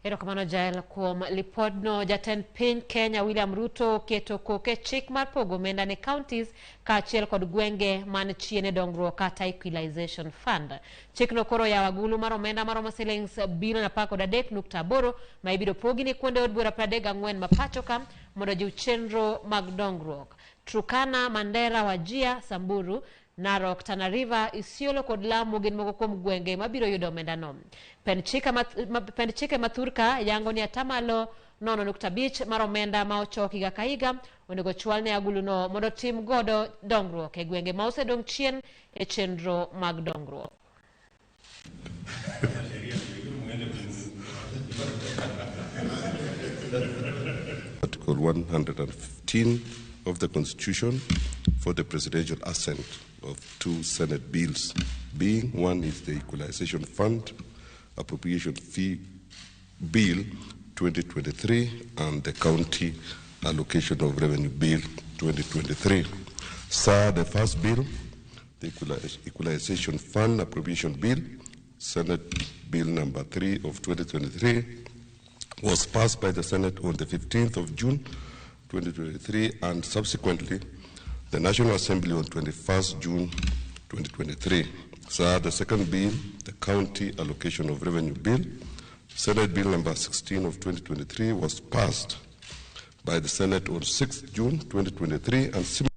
Erokamano Jael kuom lipodno. Jatend piny Kenya William Ruto oketo koke chik mar pogo omenda ne counties kaachiel kod gwenge man chien e dongruok kata Equalization Fund. Chikno koro oyawo agulu mar omenda maromo silings bilion 13.8 ma ibiro pogi ne kuonde od bura 34 ma pacho ka mondo ojiw chenro mag dongruok. Turkana, Mandera, Wajir, Samburu, Narok, Tana River, Isiolo kod Lamu gin moko kuom gwenge mabiro yudo omendano. Pend chike ma thurka yango ni atamalo 0.5 mar omenda ma ochok higa ka higa onego chwal ne aguluno mondo tim godo dongruok e gwenge ma osedong' chien e chenro mag dongruok. Article 115 of the Constitution for the presidential assent of two Senate bills, being one is the Equalization Fund Appropriation Fee Bill 2023 and the County Allocation of Revenue Bill 2023. Sir, the first bill, the Equalization Fund Appropriation Bill, Senate Bill number 3 of 2023, was passed by the Senate on the 15th of June 2023 and subsequently the National Assembly on 21st June 2023. Sir, the second bill, the County Allocation of Revenue Bill, Senate Bill number 16 of 2023, was passed by the Senate on 6th June 2023 and